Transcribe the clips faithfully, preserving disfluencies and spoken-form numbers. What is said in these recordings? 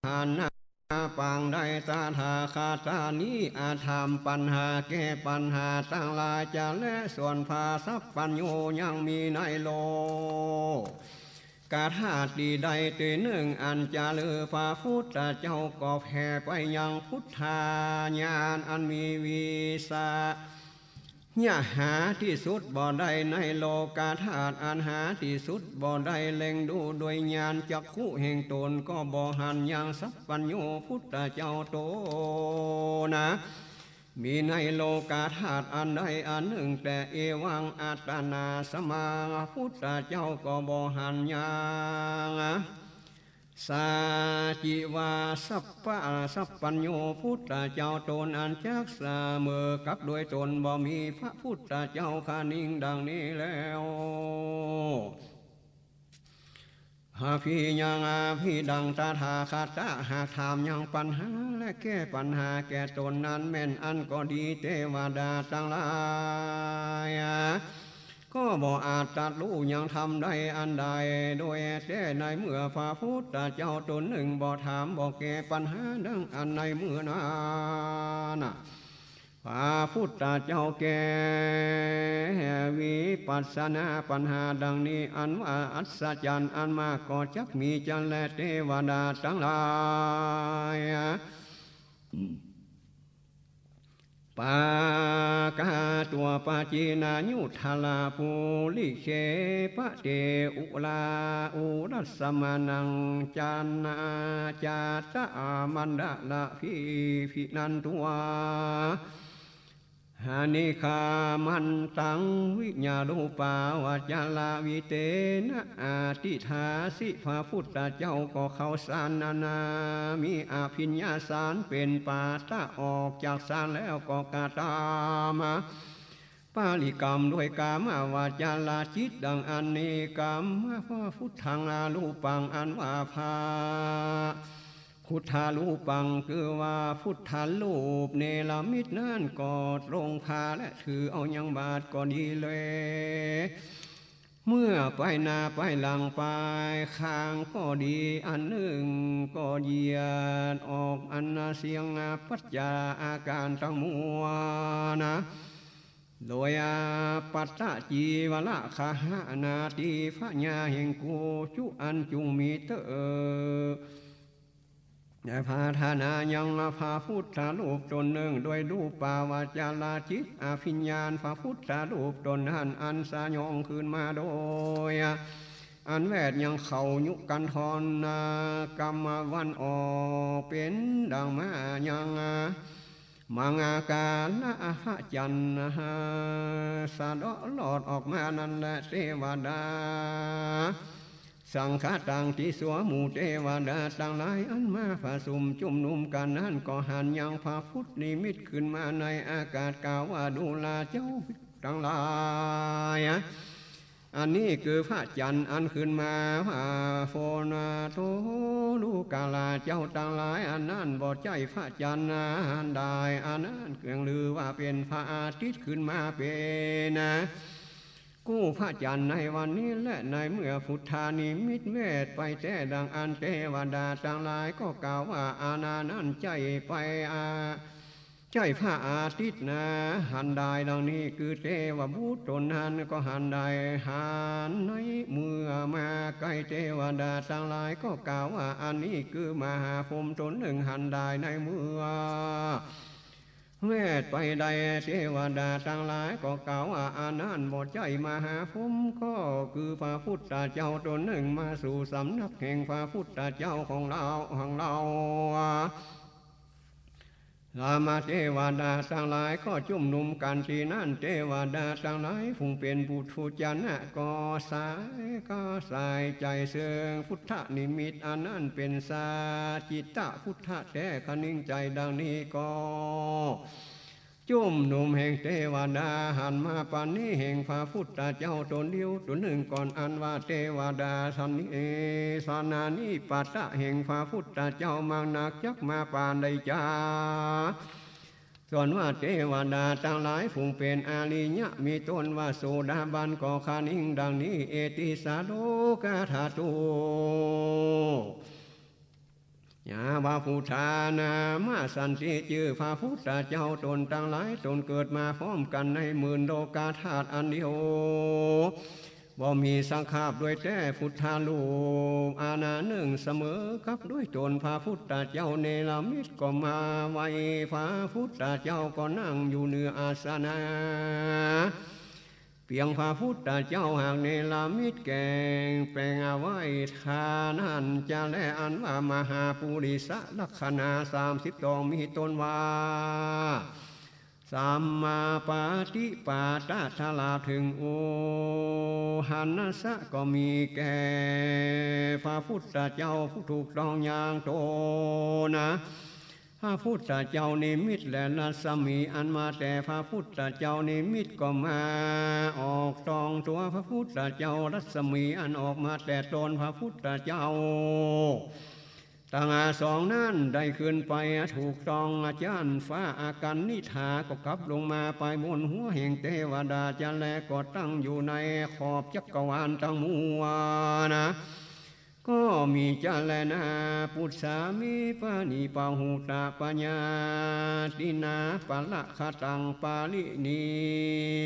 หันนาปางใด ตถาคตานี้อาจถามปัญหาแก้ปัญหาตังหลายจะแล ส่วนพระสัพพัญญูยังมีในโลกาธาตุตี้ใดตี้นึ่ง อันจะลือพระพุทธเจ้าก็แผ่ไปยังพุทธาญาณอันมีวิสัย ยะหาตี้สุดบ่ได้ในโลกาธาตุอันหาตี้สุดบ่ได้ เล็งดูโดยญาณจักขุแห่งตนก็บ่หันยังสัพพัญญูพุทธเจ้าตนนะ มีในโลกาธาตุอันใดอันนึ่งแต่ เอวังอัตตนาสมาพุทธเจ้าก็บ่หันยัง สาจิวาสัพพะ สัพพัญญูพุทธเจ้าตนอันจักเสมอกับโดยตนบ่มี พระพุทธเจ้าคะนิงดังนี้แล้ว อภิยังอภิดัง ตถาคตะหากถามยังปัญหาและแก้ปัญหาแก่ตนนั้นแม่นอันก็ดี เตวดาตังหลาย ก็บ่อาจตรัสรู้ยังธรรมใดอันใดโดยแต๊ ในเมื่อพระพุทธเจ้าตนนึ่งบ่ถามบ่แก้ปัญหาดังอั้น ในเมื่อนั้น พระพุทธเจ้าแก้วิปัสสนาปัญหาดังนี้ อันว่าอัศจรรย์อันมากก็จักมีจันแล เตวดาตังหลาย ปากาตัวปะจีนายุทธาลาปุริเคปะเตอุลาอุรัสสมานังจานาจาตะมันดะละพีพินันตัว หานิคามันตังวิญญาลูปาวาจาลาวิเตนะอาติทาสิ พระพุทธเจ้าก็เข้าสารนานามีอภิญญาสารเป็นปาตะออกจากสารแล้วก็กระตำปริกรรมด้วยกามาวาจาลาจิตดังอั้นนี้ กรรมพุทธังอาลูปัง อันว่าพระ พุทธาลูปัง คือว่าพุทธาลูปเนรมิตนั้นก็ตรงพาและถือเอายังบาตรก็ดีเลย เมื่อไปหน้าไปหลังไปข้างก็ดี อันนึ่งก็เหยียดออกอันนาเสียงปัจจาอาการตังมวลนะ โดยอาปัตตะจีวระคหะนาตีพญาแห่งกูจุอันจุงมีเต๊อะ พาทานายังพระพุทธรูปตนนึ่ง โดยรูปาวาจาลาจิตอภิญญาณ พระพุทธรูปตนนั้นอันสยองขึ้นมาโดย อันแวดยังเขายุกันทรนากรรมวันออกเป็นดังมายัง มังอาการละพระจันทร์สะเดาะลอดออกมานั้นแล เตวดา สังฆะตัง ตี้สัวหมู่เตวดาตังหลายอันมาผะสุมจุมนุมกั๋นนั้น ก็หันยังพระพุทธนิมิตขึ้นมาในอากาศ กล่าวว่า ดูราเจ้าตังหลาย อันนี้คือพระจันทร์อันขึ้นมาผ่าฝน โท ดูกราเจ้าตังหลาย อันนั้นบ่ใจ้พระจันทร์อันใด อันนั้นเกื้องลือว่าเป๋นพระอาทิตย์ขึ้นมาเป๋นกู้พระจันทร์ในวันนี้แล ในเมื่อพุทธานิมิตแวดไปแต๊ดังอั้น เตวดาตังหลายก็กล่าวว่า อันนั้นใจ้ไปอา ใจ้พระอาทิตย์นา หันได้ดังนี้ คือเตวบุตรตนนั้นก็หันได้ หันในเมื่อมาใก้ เตวดาตังหลายก็กล่าวว่า อันนี้คือมหาพรหมตนนึ่ง หันได้ในเมื่อแวดไปได้ เตวดาตังหลายก็กล่าวว่า อันนั้นบ่ใจ้มหาพรหม ก็คือพระพุทธเจ้าตนนึ่ง มาสู่สำนักแห่งพระพุทธเจ้าของเฮา ของเฮา ลามาเตวดาตังหลายก็จุมนุมกั๋นตี้นั้น เตวดาตังหลายผู้เป๋นปุถุชนะก็สาย ก็สายใจ๋เซิงพุทธนิมิตอันนั้นเป๋นสาจิตตะพุทธะแต๊คะนิงใจ๋ดังนี้ก็ จุมนุมแห่งเตวดาหันมาปานนี้แห่งพระพุทธเจ้าตนเดียวตนนึ่งก่อน อันว่าเตวดาสันนิ สานานิปาตะแห่งพระพุทธเจ้ามังนักจักมาปานใดจา ส่วนว่าเตวดาตังหลายผู้เป๋นอริยะมีต้นว่าโสดาบันก็คะนิงดังนี้ เอติสาโลกาธาตุ ยาวพุทธานามสันติ จื้อพระพุทธเจ้า ตนตังหลายตนเกิดมาพร้อมกั๋นในหมื่นโลกธาตุอันเดียว บ่มีสังขาบด้วยแต๊ พุทธรูปอันนึ่งเสมอกับด้วยตน พระพุทธเจ้าเนรมิตก็มาไว้ พระพุทธเจ้าก็นั่งอยู่เหนืออาสนะ เปียงพระพุทธเจ้าหากเนรมิตแก๋งแป๋งเอาไว้ เท่านั้นจะแล อันว่ามหาปุริสลักษณะสามสิบสอง มีต้นว่า สัมมาปาติปาตะ ตลอดเถิงโอหันนัสสะ ก็มีแก่พระพุทธเจ้าผู้ถูกต้องอย่างตนนะ พระพุทธเจ้านิมิตและรัศมีอันมาแต่พระพุทธเจ้านิมิตก็มาออกตองตั๋วพระพุทธเจ้า รัศมีอันออกมาแต่ตนพระพุทธเจ้า ตังสองนั้นได้ขึ้นไปถูกต้องอาจารย์ฟ้าอากัณฑิฐา ก็กลับลงมาไปบนหัวแห่งเทวดาจะแล ก็ตั้งอยู่ในขอบจักรวาลตังมวลนะ ก็มีจะแลนา ปุจฉามิ ปะนิปะหุตะ ปะญาตินา ปะระคะตัง ปะรินิ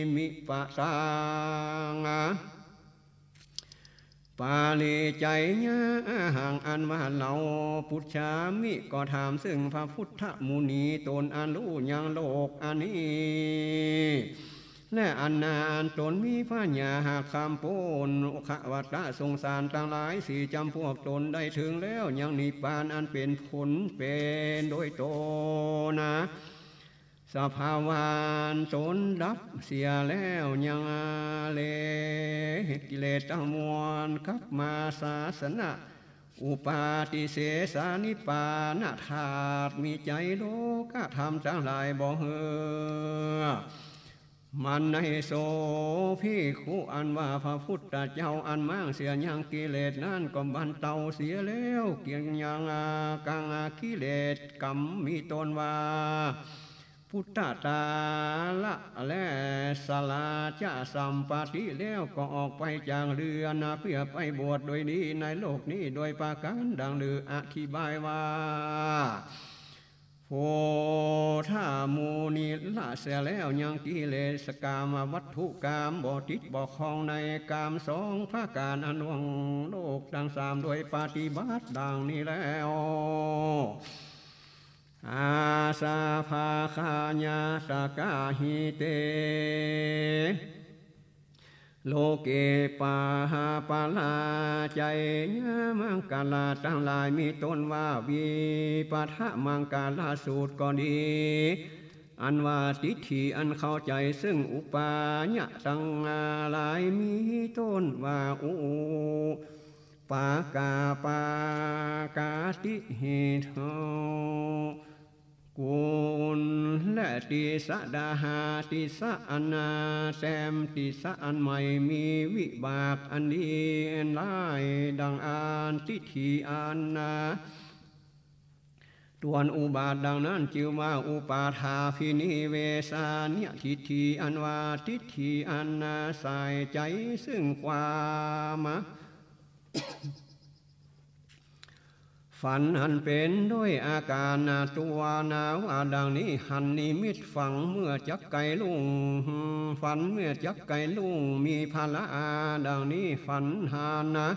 มมิปะตัง ปะริจจยะ อะหัง อันว่าเฮา ปุจฉามิ ก็ถามซึ่งพระพุทธมุนี ตนอันฮู้ยังโลกอันนี้ และอันนาอันตนมีปัญญาหากข้ามป๊น โอคะวะตะสงสารตังหลายสี่จ๋ำพวกตนได้เถิงแล้ว ยังนิพพานอันเป๋นผลเป๋นโดยตนนะ สภาวะอันตนดับเสียแล้ว ยังละกิเลสตังมวล กลับมาศาสนะ อุปาทิเสสนิพพานธาตุ มีใจ๋โลกธรรมตังหลายบ่หื้อ มันในโสภิกขุ อันว่าพระพุทธเจ้าอันม้างเสียยังกิเลสนั้นก็บรรเตาเสียแล้ว เกียงยังกังกิเลสกรรมมีต้นว่า ปุตตะตาละและสลาจะสัมปติ แล้วก็ออกไปจากเฮือนนะ เปื้อไปบวชโดยดีในโลกนี้โดยประก๋านดังลืออธิบายว่า โพธมุนีละเสียแล้วยังกิเลสกามวัตถุกาม บ่ติดบ่คล้องในกามสองประก๋านอันล่วงโลกตังสามโดยปฏิบัติดังนี้แล้ว อาสาภาคายาตกาหิเต โลเกปะหาปะราจยมังคลาตังหลายมีต้นว่าวิปัฏฐมังคลสูตรก็ดี อันว่าทิฏฐิอันเข้าใจ๋ซึ่งอุปายะตังหลายมีต้นว่าอุปาทะปาทะทิฏฐิโท กุลและติสะดาหาติสะอันนาแซมติสะอันใหม่มีวิบากอันดีอันร้ายดังอันทิฏฐิอันนา ตวนอุบาทดังนั้นจื้อว่าอุปาทาภินิเวสานิยทิฏฐิ อันว่าทิฏฐิอันนาใส่ใจ๋ซึ่งความ ฝันหันเป๋นโดยอาก๋ารนาตัวนาว่าดังนี้ หันนิมิตฝังเมื่อจักใก้ลุ่ง ฝันเมื่อจักใก้ลุ่งมีพละอาดังนี้ ฝันหันนะ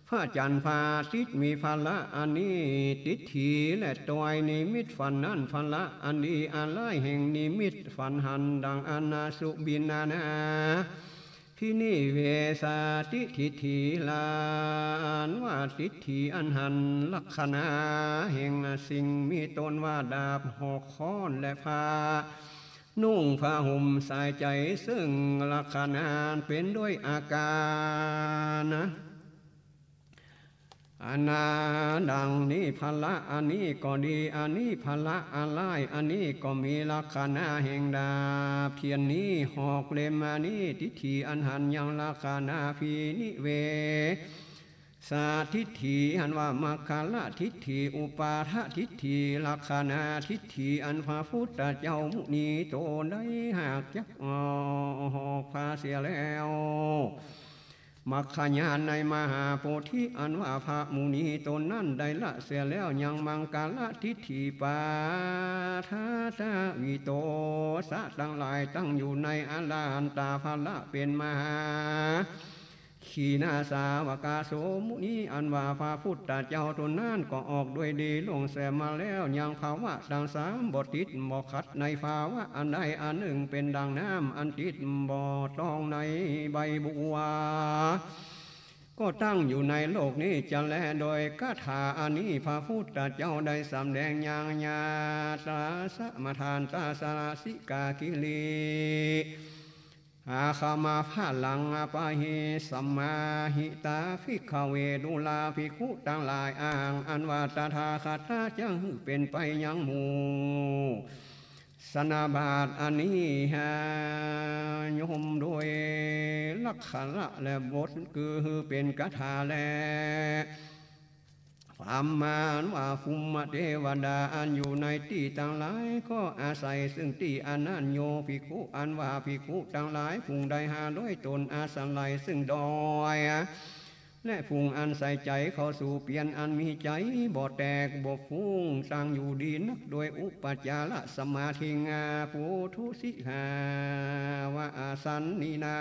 พระจันทร์พระอาทิตย์มีพละอันนี้ ทิฏฐิและตวยนิมิตฝันนั้นพละอันดีอันร้ายแห่งนิมิตฝันหันดังอันนาสุบินนานา ภินิเวสาติทิฏฐิลา อันว่าทิฏฐิอันหันลักษณะแห่งสิ่งมีต้นว่าดาบหอกค้อนและผ้านุ่งผ้าห่มใส่ใจ๋ซึ่งลักษณะเป๋นโดยอาก๋ารนะ อันนาดังนี้พละอันนี้ก็ดี อันนี้พละอันร้าย อันนี้ก็มีลักษณะแห่งดาบเทียนนี้หอกเล่มอันนี้ ทิฏฐิอันหันยังลักษณะภินิเวสาทิฏฐิ อันว่ามังคละทิฏฐิ อุปาทะทิฏฐิ ลักษณะทิฏฐิ อันพระพุทธเจ้ามุนีตนได้หากจักออกผ้าเสียแล้ว มัคคญาณในมหาโพธิอันว่าพระมุนีตนนั้นได้ละเสียแล้ว ยังมังคละทิฏฐิปาทาทวิโตสะตังหลาย ตั้งอยู่ในอรหันตผละเป๋นมหา ขีณาสาวกา โสมุนี อันว่าพระพุทธเจ้าตนนั้นก็ออกด้วยดีล่วงเสียมาแล้ว ยังภาวะตังสาม บ่ติดบ่ขัดในภาวะอันใดอันนึ่ง เป๋นดั่งน้ำอันติดบ่ต้องในใบบัว ก็ตั้งอยู่ในโลกนี้จะแล โดยคาถาอันนี้พระพุทธเจ้าได้สำแดงยัง ยาตาสะมะทานตาสะละสิกากิริ อาคามาภะลังอปะหิสัมมาหิตา ภิกขเว ดูราภิกขุตังหลาย อาหัง อันว่าตถาคตะจะหื้อเป๋นไปยังหมู่สนบาตอันนี้หา ย่อมโดยลักขณะและบท คือหื้อเป๋นคาถาแล พราหมณ์อันว่าภูมิเตวดาอันอยู่ในตี้ตังหลาย ก็อาศัยซึ่งตี้อันนั้นโย ภิกขุ อันว่าภิกขุตังหลาย ฝูงใดห้าร้อยต๋น อาศัยซึ่งดอย และฝูงอันใส่ใจ๋เข้าสู่เปียรอันมีใจ๋บ่แตกบ่ฟุ้ง ตั้งอยู่ดีนัก โดยอุปจารสมาธิงา ปุถุสิหาวะอาสันนินา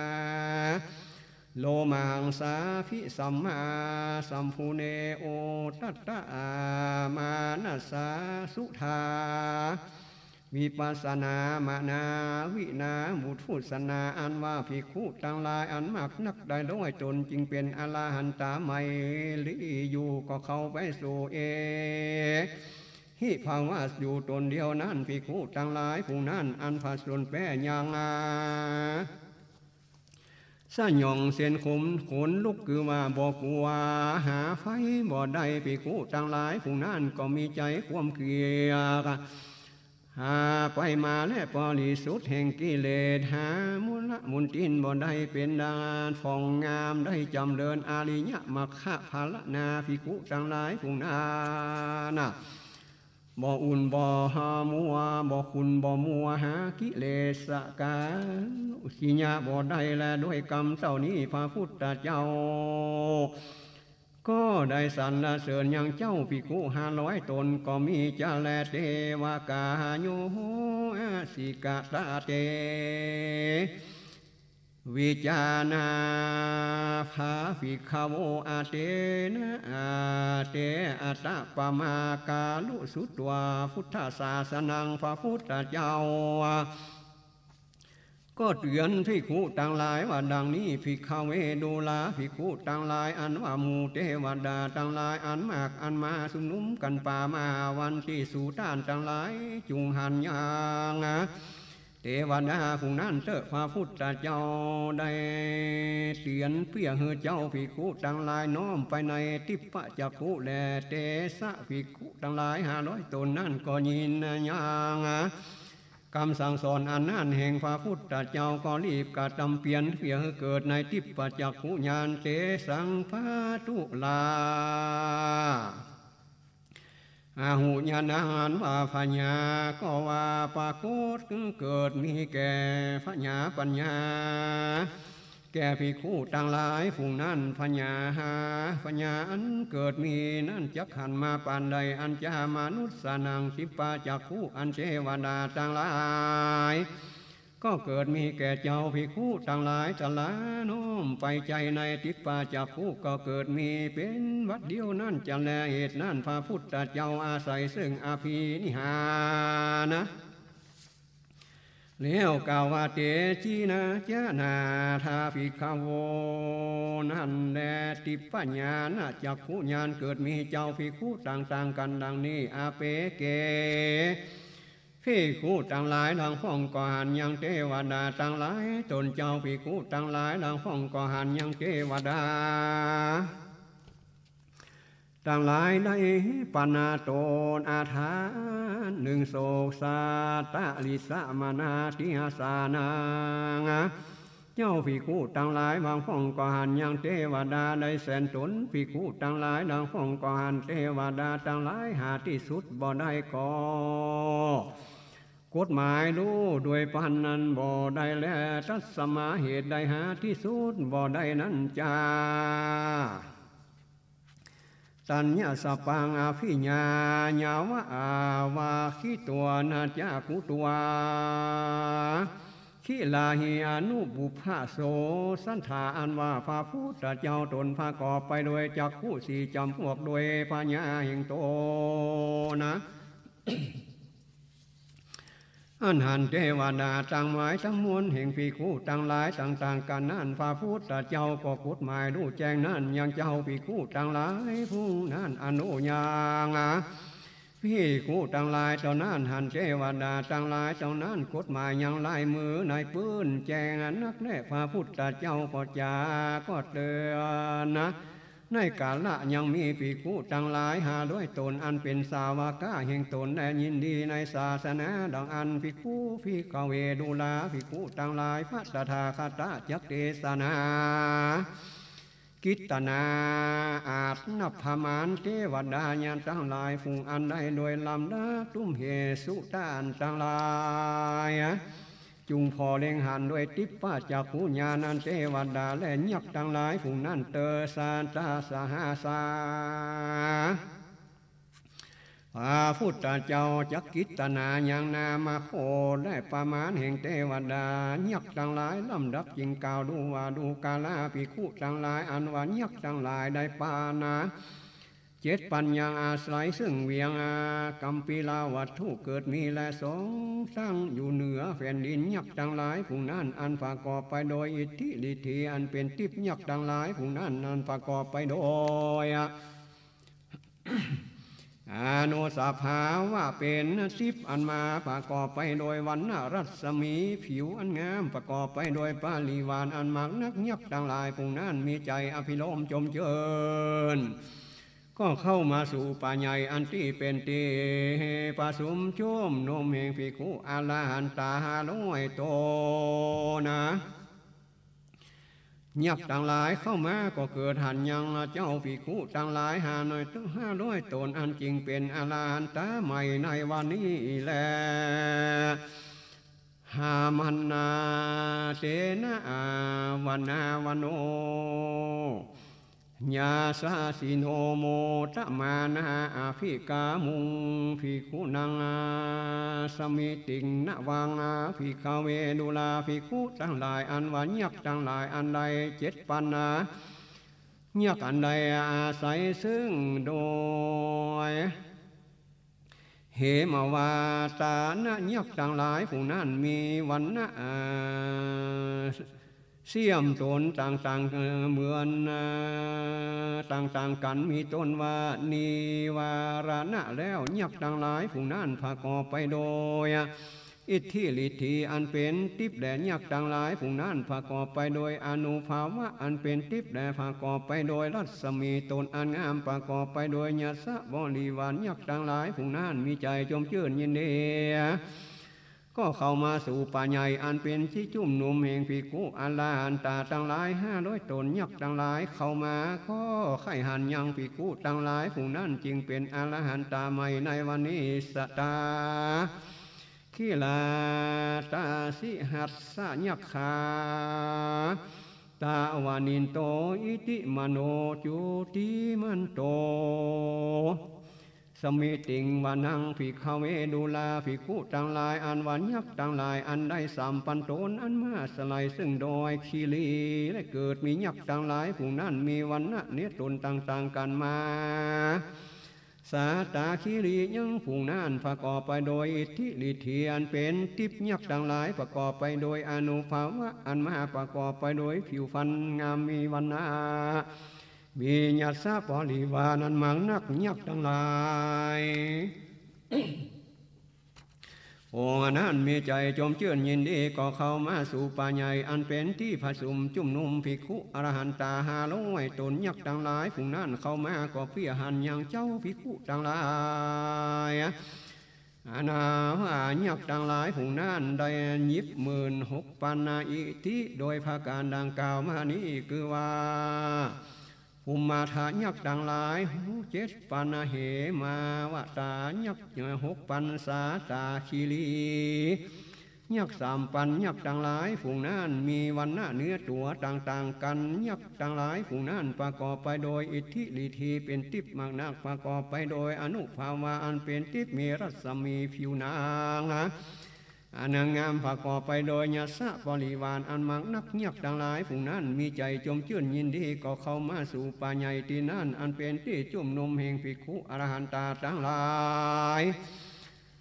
โลมาหังสาภิสัมมาสัมภูเณ โอตัตตะอามานัสสาสุธา วิปัสสนามนาวินา ปุถุชนา อันว่าภิกขุตังหลาย อันมากนักได้ร้อยต๋น จึงเป๋นอรหันตาไมลีอยู่ ก็เข้าไปสู่เอหิภาวะอยู่ต๋นเดียวนั้น ภิกขุตังหลาย ฝูงนั้นอันผจญแป้ยัง สยองเสียนขน ขนลุก คือว่าบ่กั๋ว หาภัยบ่ได้ ภิกขุตังหลาย ฝูงนั้นก็มีใจ๋ความเกลียด หาไปมาและบริสุทธิ์แห่งกิเลส หามลมลทินบ่ได้ เป๋นดาดผ่องงาม ได้จ๋ำเริญอริยมรรคผลนา ภิกขุตังหลาย ฝูงนั้นนะ บ่อุ่นบ่มัว บ่ขุ่นบ่มัว หากิเลสกาลุกิยะบ่ได้แล ด้วยกำเต้านี้ พระพุทธเจ้า ก็ได้สรรเสริญยังเจ้าภิกขุห้าร้อยต๋น ก็มีจะแล เตวะกาโย อาสิกะตะเต วิจานาภา ภิกขโว อาเตนะ อาเต อัตตะปะมา กาลุ สุตวา พุทธศาสนัง พระพุทธเจ้า ก็เตื๋อนภิกขุตังหลายว่าดังนี้ ภิกขเว ดูราภิกขุตังหลาย อันว่าหมู่เตวดาตังหลาย อันมากอันมาสุมนุมกั๋นป๋ามาหาวันตี้สูต้านตังหลาย จุ่งหันยัง เตวดาฝูงนั้นเต๊อะ พระพุทธเจ้าได้เตียนเปื้อหื้อเจ้าภิกขุตังหลายน้อมไปในทิพพจักขุแล เตสะภิกขุตังหลายห้าร้อยต๋นนั้นก็ยินยังกำสั่งสอนอันนั้นแห่งพระพุทธเจ้า ก็รีบกระตำเปียรเปื้อหื้อเกิดในทิพพจักขุญาณ เตสัง ปะทุรา อาหุญาณัง อันว่าผญาก็ว่าปรากฏ เกิดมีแก่ผญาปัญญา แก่ภิกขุตังหลายฝูงนั้น ผญาหา ผญาอันเกิดมีนั้นจักหันมาปานใด อัญจามนุสสานัง ทิพพจักขุอันเตวดาตังหลาย ก็เกิดมีแก่เจ้าภิกขุตังหลาย ตะหลาน้อมไปใจ๋ในทิพพจักขุ ก็เกิดมีเป๋นบัดเดียวนั้นจะแล เหตุนั้นพระพุทธเจ้าอาศัยซึ่งอภินิหารนะ แล้วกล่าวว่า เตจินาจะนาถาภิกขโว นั้นแล ทิพพญาณจักขุญาณเกิดมีเจ้าภิกขุต่างๆ กั๋นดังนี้ อเปเก ภิกขุตังหลาย หลังพ่องก็หันยังเตวดาตังหลาย ต๋นเจ้าภิกขุตังหลาย หลังพ่องก็หันยังเตวดาตังหลาย ได้ปณาตนอาทานหนึ่งโศก สาตะริสะมะนาทิหาสานัง เจ้าภิกขุตังหลาย หลังพ่องก็หันยังเตวดาได้แสนต๋น ภิกขุตังหลาย หลังพ่องก็หันเตวดาตังหลาย หาตี้สุดบ่ได้ก็ กฎหมายฮู้โดยปานนั้นบ่ได้แล ตัสมา เหตุใดหาตี้สุดบ่ได้นั้นจา ตัญญาสปังอภิญญายาวะ อาวาคิโต นาจากุตวา คิลาหิ อนุปุพพะโส สัตถา อันว่าพระพุทธเจ้าตนประกอบไปโดยจักขุสี่จ๋ำพวก โดยผญาแห่งตนนะ อันหันเตวดาตังหลายตังมวลแห่งภิกขุตังหลายต่างๆ กั๋นนั้น พระพุทธเจ้าก็กฎหมายฮู้แจ้งนั้นยังเจ้าภิกขุตังหลายผู้นั้น อนุยัง ภิกขุตังหลายเต้านั้น หันเตวดาตังหลายเต้านั้น กฎหมายยังลายมือในปื้นแจ้งนักแล พระพุทธเจ้าก็จาก็เตือนนะ ในกาละยังมีภิกขุตังหลายห้าร้อยต๋น อันเป๋นสาวกะแห่งตน และยินดีในศาสนา ดังอันภิกขุ ภิกขเว ดูราภิกขุตังหลาย พระตถาคตะจักเตสนา กิตตนา อาจนับประมาณ เตวดายักษ์ตังหลายฝูงอันใด โดยลำดับตุ้มเหตุสุตะตังหลาย จุ่งผ่อเล็งหันโดยทิพพจักขุญาณ อันเตวดาและยักษ์ตังหลายฝูงนั้นเตอ สาตาสหาสา พระพุทธเจ้าจักกิตตนายังนามโคตรและประมาณแห่งเตวดายักษ์ตังหลาย ลำดับจึงกล่าวดูว่า ดูกราภิกขุตังหลาย อันว่ายักษ์ตังหลายได้ปาณา เจ็ดปันยังอาศัยซึ่งเวียงอากัมพีราวัตถุเกิดมีและทรงตั้งอยู่เหนือแผ่นดิน ยักษ์ตังหลายฝูงนั้น อันประกอบไปโดยอิทธิฤทธีอันเป๋นทิพย์ ยักษ์ตังหลายฝูงนั้น อันประกอบไปโดยอานุสภาวะเป๋นทิพย์ อันมาประกอบไปโดยวรรณรัศมี ผิวอันงาม ประกอบไปโดยปริวารอันมากนัก ยักษ์ตังหลายฝูงนั้นมีใจ๋อภิรมย์จมจื้น ก็เข้ามาสู่ป่าใหญ่อันตี้เป๋นตี้ประชุมจุมนุมแห่งภิกขุอรหันตาห้าร้อยต๋นนะ ยักษ์ตังหลายเข้ามาก็เกิดหันยังเจ้าภิกขุตังหลายห้าร้อยต๋น ห้าร้อยต๋น อันจึงเป๋นอรหันตาใหม่ในวันนี้แล หามันนา เตนะ อาวนา วโน ญาสาสิโน โมทะมานา อภิกามุง ภิกขุนัง สมิติง นวัง ภิกขเว ดูราภิกขุตังหลาย อันว่ายักษ์ตังหลายอันใดเจ็ดปันนา ยักษ์อันใดอาศัยซึ่งโดย เหมวาตานะ ยักษ์ตังหลายฝูงนั้นมีวรรณะ อ่า เสี้ยมต๋นต่างๆ เอ่อ เหมือน อ่า ต่างๆ กั๋น มีต้นว่านิวรณะแล้ว ยักษ์ตังหลายฝูงนั้นประกอบไปโดย อิทธิฤทธีอันเป๋นทิพย์แด่ยักษ์ตังหลายฝูงนั้นประกอบไปโดยอานุภาวะอันเป๋นทิพย์แด่ประกอบไปโดยรัศมีต๋นอันงามประกอบไปโดยยศบริวาร ยักษ์ตังหลายฝูงนั้นมีใจ๋จมจื้นยินดี ก็เข้ามาสู่ป่าใหญ่อันเป๋นตี้จุมนุมแห่งภิกขุอรหันตาตังหลายห้าร้อยต๋น ยักษ์ตังหลายเข้ามาก็ใค่หันยังภิกขุตังหลายฝูงนั้นจึงเป๋นอรหันตาใหม่ในวันนี้สตา คิลาตาสิหัสสะยักขา ตาวานินโต อิติมโน จุติมันโต สมิติง วนัง ภิกขเว ดูราภิกขุตังหลาย อันว่ายักษ์ตังหลายอันได้สามปันต๋นอันมาสลายซึ่งดอยคิรี และเกิดมียักษ์ตังหลายฝูงนั้นมีวรรณะเนตรต๋นต่างๆ กั๋นมา สาตาคิริยังฝูงนั้นประกอบไปโดยอิทธิฤทธีอันเป๋นทิพย์ ยักษ์ตังหลายประกอบไปโดยอานุภาวะอันมาประกอบไปโดยผิวพรรณงามมีวรรณะ มียศบริวารอันมากนัก ยักษ์ตังหลาย องค์นั้นมีใจ๋จมจื้นยินดีก็เข้ามาสู่ป่าใหญ่อันเป๋นตี้ประชุมจุมนุมภิกขุอรหันตาห้าร้อยต๋น ยักษ์ตังหลายฝูงนั้นเข้ามาก็เปียหันยังเจ้าภิกขุตังหลาย อันว่ายักษ์ตังหลายฝูงนั้นได้หยิบหมื่นหกปันนาอิทธิโดยประก๋านดังกล่าวมานี้ คือว่า ภูมมาทะยักษ์ตังหลาย หกเจ็ดปัน เหมาวตายักษ์หกปัน สาตาคิรียักษ์สามปัน ยักษ์ตังหลายฝูงนั้นมีวรรณะเนื้อตั๋วต่างๆ กั๋น ยักษ์ตังหลายฝูงนั้นประกอบไปโดยอิทธิฤทธิเป๋นติ๊บมากนัก ประกอบไปโดยอานุภาวะอันเป๋นติ๊บมีรัศมีผิวหนัง อันงาม ประกอบไปโดยยศบริวารอันมากนัก ยักษ์ตังหลายฝูงนั้นมีใจ๋จมจื้นยินดี ก็เข้ามาสู่ป่าใหญ่ตี้นั้น อันเป๋นตี้จุมนุมแห่งภิกขุอรหันตาตังหลาย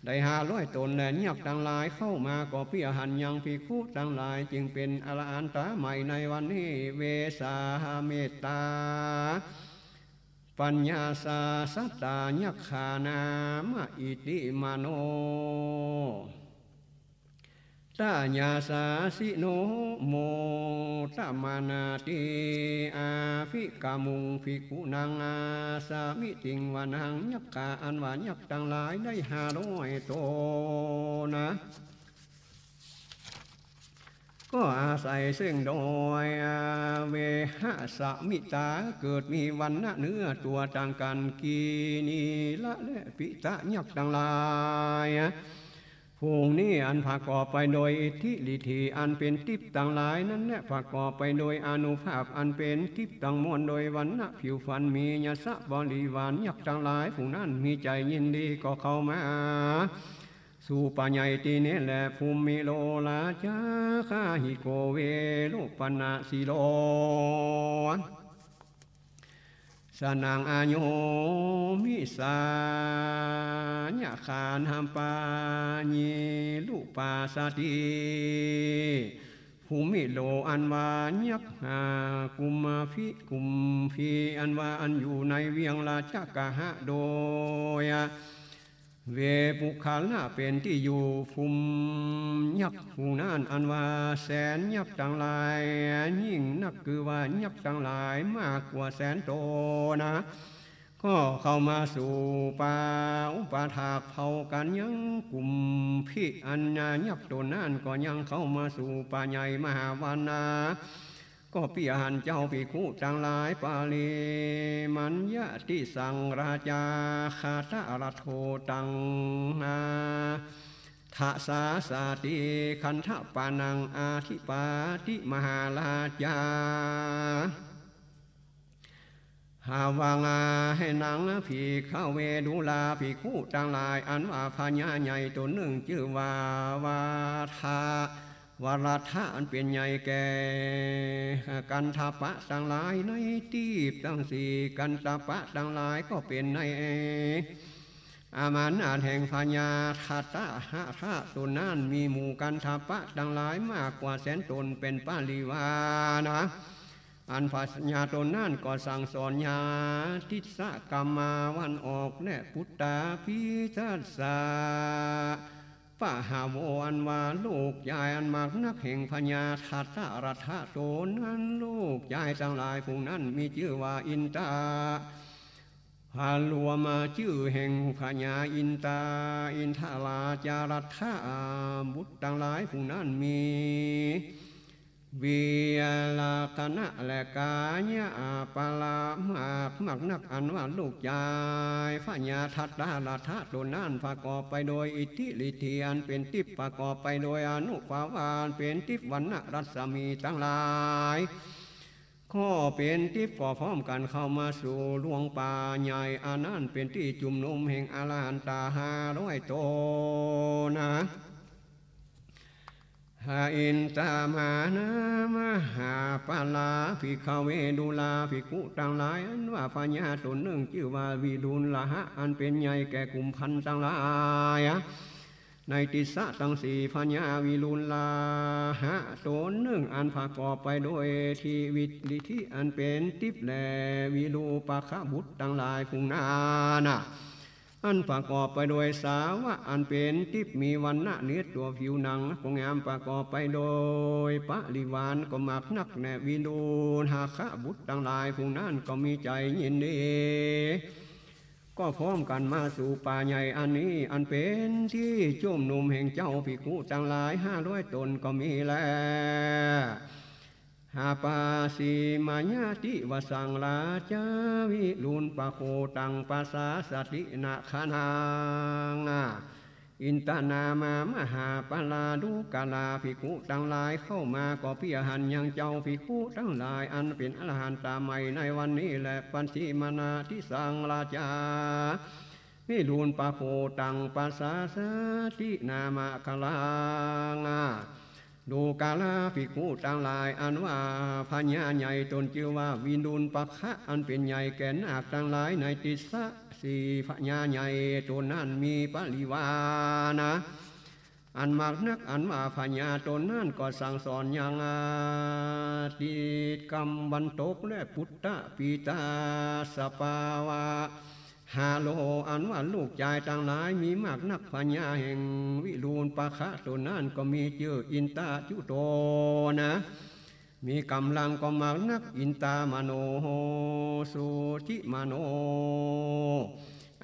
ได้ห้าร้อยต๋น และยักษ์ตังหลายเข้ามาก็เปียหันยังภิกขุตังหลาย จึงเป๋นอรหันตาใหม่ในวันนี้ เวสสาหะเมตตา ปัญญาสาสัตตายักขา นามะ อิติมโน ทะยาสาสิโน โมทะมานาติ อาภิกามุงภิกขุนัง อาสามิติงวนัง ยักขา อันว่ายักษ์ตังหลายได้ห้าร้อยต๋นนะ ก็อาศัยเซิ่งโดย อาเวหะสะมิตา เกิดมีวรรณะเนื้อตั๋วต่างกั๋น กีนีละและปิตะ ยักษ์ตังหลาย ฝูงนี้อันประกอบไปโดยอิทธิฤทธิอันเป๋นติ๊บตังหลายนั้นแหละ ประกอบไปโดยอานุภาพอันเป๋นติ๊บตังมวล โดยวรรณะผิวพรรณมียศบริวาร ยักษ์ตังหลายฝูงนั้นมีใจ๋ยินดีก็เข้ามา สู่ป่าใหญ่ตี้นี้แหละ ภูมิโลราชาคาหิโก เวรุปปะนะสีโล สนังอาโยมิสา ยะคาหะปายีรุปาสติ ภูมิโล อันว่ายักษ์ห้ากุมภี กุมภี อันว่าอันอยู่ในเวียงราชกะหะ โดย เวปุคคละเป๋นตี้อยู่ ภูมิยักษ์ผู้นั้นอันว่าแสนยักษ์ตังหลาย ยิ่งนักคือว่ายักษ์ตังหลายมากกว่าแสนต๋นนะ ก็เข้ามาสู่ป่าอุปาทากเผากั๋นยังกุมภี อันยักษ์ต๋นนั้นก็ยังเข้ามาสู่ป่าใหญ่มหาวันนะ ก็เปียหันเจ้าภิกขุตังหลาย ปริมัญญะติสังราชา คาตะรัตโถตัง นาทะสาสาติ คันธปะนัง อาธิปาติมหาราชา หาวังอา แหนัง ภิกขเว ดูราภิกขุตังหลาย อันว่าพญาใหญ่ต๋นนึ่งจื้อว่า วาทะ วรัตถะ อันเป๋นใหญ่แก่กัณฑปะตังหลายในตี้ตังสี่ กัณฑปะตังหลายก็เป๋นในอำนาจแห่งพญาทัตตะหะทะต๋นนั้น มีหมู่กัณฑปะตังหลายมากกว่าแสนต๋นเป๋นปริวาระ อันพญาต๋นนั้นก็สั่งสอนญาติสกรรมาวันออก และปุตตาภิสัสสะ ปะหะโว อันว่าลูกจายอันมากนักแห่งพญาทัตตะหะทะต๋นนั้น ลูกจายตังหลายฝูงนั้นมีจื้อว่าอินตา พระรวมจื้อแห่งพญาอินตา อินทราชาหะทะ บุตรตังหลายฝูงนั้นมี วีรกะนะและกายะอาปะละมาก มากนัก อันว่าลูกจายพญาทัตตะหะทะต๋นนั้น ประกอบไปโดยอิทธิฤทธิอันเป๋นทิพย์ ประกอบไปโดยอานุภาพาอันเป๋นทิพย์ วรรณะรัศมีตังหลาย ก็เป๋นทิพย์ ก็พร้อมกั๋นเข้ามาสู่ดวงป่าใหญ่ อันนั้นเป๋นตี้จุมนุมแห่งอรหันตาห้าร้อยต๋นนะ หาอินตามานามหาปะลา ภิกขเว ดูราภิกขุตังหลาย อันว่าพญาต๋นนึ่งจื้อว่าวิรุฬหะ อันเป๋นใหญ่แก่กุมภัณฑ์ตังหลาย ในทิศตังสี่ พญาวิรุฬหะต๋นนึ่ง อันประกอบไปโดยทิวิตฤทธิอันเป๋นทิพย์ และวิรูปะคะบุตรตังหลายฝูงนั้นนะ อันประกอบไปโดยสาวะอันเป๋นทิพย์ มีวรรณะเนื้อตั๋วผิวหนังก็งาม ประกอบไปโดยปริวารก็มากนัก และวิรูฬหะคะบุตรตังหลายฝูงนั้นก็มีใจ๋ยินดี ก็พร้อมกั๋นมาสู่ป่าใหญ่อันนี้ อันเป๋นตี้จุมนุมแห่งเจ้าภิกขุตังหลายห้าร้อยต๋นก็มีแล หาปาสีมายะติวสังราชา วิรุณปโคตังปสาสตินาคานัง อินตานามามหาปลา ดูกราภิกขุตังหลาย เข้ามาก็เปื้อหั้นยังเจ้าภิกขุตังหลาย อันเป๋นอรหันตาใหม่ในวันนี้แล ปัสสิมานาทิสังราชา วิรุณปโคตังปสาสตินาคานัง ดูกราภิกขุตังหลาย อันว่าพญาใหญ่ต๋นจื้อว่าวิรุณปคะ อันเป๋นใหญ่แก่นาคตังหลายในติสสะสี่ พญาใหญ่ต๋นนั้นมีปริวารนะ อันมากนัก อันว่าพญาต๋นนั้นก็สั่งสอนยังอาทิตย์กำวันตก และปุตตะปิตาสปาวะหาโร อันว่าลูกจายตังหลายมีมากนัก พญาแห่งวิรุณปคะต๋นนั้นก็มีจื้ออินตะจุโตนะ มีก๋ำลังก็มากนัก อินตามโน สุจิมโน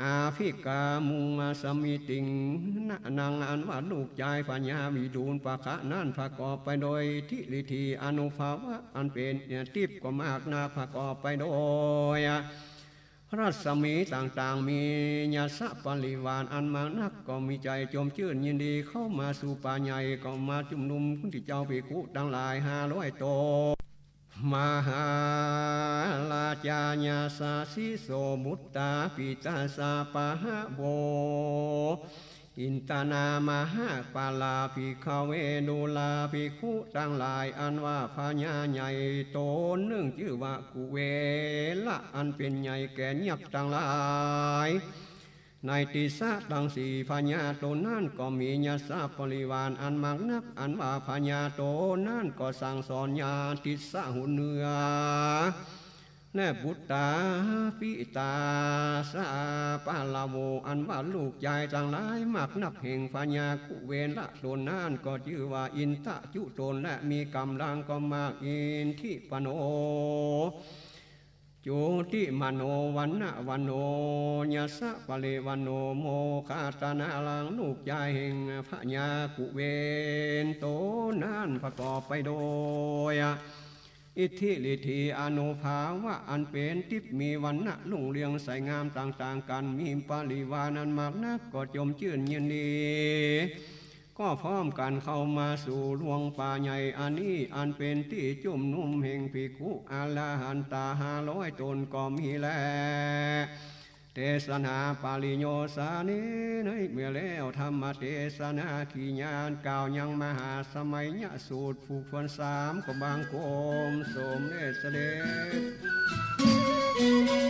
อาภิกขามุงสมิติง นะนัง อันว่าลูกจายพญาวิรุณปคะนั้นประกอบไปโดยทิฏฐิอนุภาวะ อันเป๋นทิพย์ก็มากนัก ประกอบไปโดย รัศมีต่างๆ มียศปริวารอันมากนัก ก็มีใจ๋จมจื้นยินดี เข้ามาสู่ป่าใหญ่ ก็มาจุมนุมตี้เจ้าภิกขุตังหลายห้าร้อยต๋น มหาราชายัสสะสิโส ปุตตะปิตาสปาวะหาโร อินตานามหาปลา ภิกขเว ดูราภิกขุตังหลาย อันว่าพญาใหญ่ต๋นนึ่งจื้อว่ากุเวละ อันเป๋นใหญ่แก่ยักษ์ตังหลายในติสสะตังสี่ พญาต๋นนั้นก็มียศปริวารอันมากนัก อันว่าพญาต๋นนั้นก็สั่งสอนยังติสสะหนเหนือ และปุตตะปิตาสปาวะหาโร อันว่าลูกจายตังหลายมากนักแห่งพญากุเวละต๋นนั้นก็จื้อว่าอินตะจุโตน และมีก๋ำลังก็มาก อิทธิปโน จุติมโน วรรณะวรรณโน ยศปริวรรณโน โมคคัลลานัง ลูกจายแห่งพญากุเวละต๋นนั้นประกอบไปโดย อิทธิฤทธิอนุภาวะ อันเป๋นทิพย์มีวรรณะรุ่งเรืองใสงามต่างๆ กั๋น มีปริวารอันมากนัก ก็จมจื้นยินดี ก็พร้อมกั๋นเข้ามาสู่หลวงป่าใหญ่อันนี้ อันเป๋นตี้จุมนุมแห่งภิกขุอรหันตาห้าร้อยต๋นก็มีแล เตสนาปริโยสาเน ในเมื่อแล้วธรรมเตสนา กิริยากล่าวยังมหาสมัยยสูตร ผูกถ้วนสาม ก็บังคมสมเด็จเสด็จ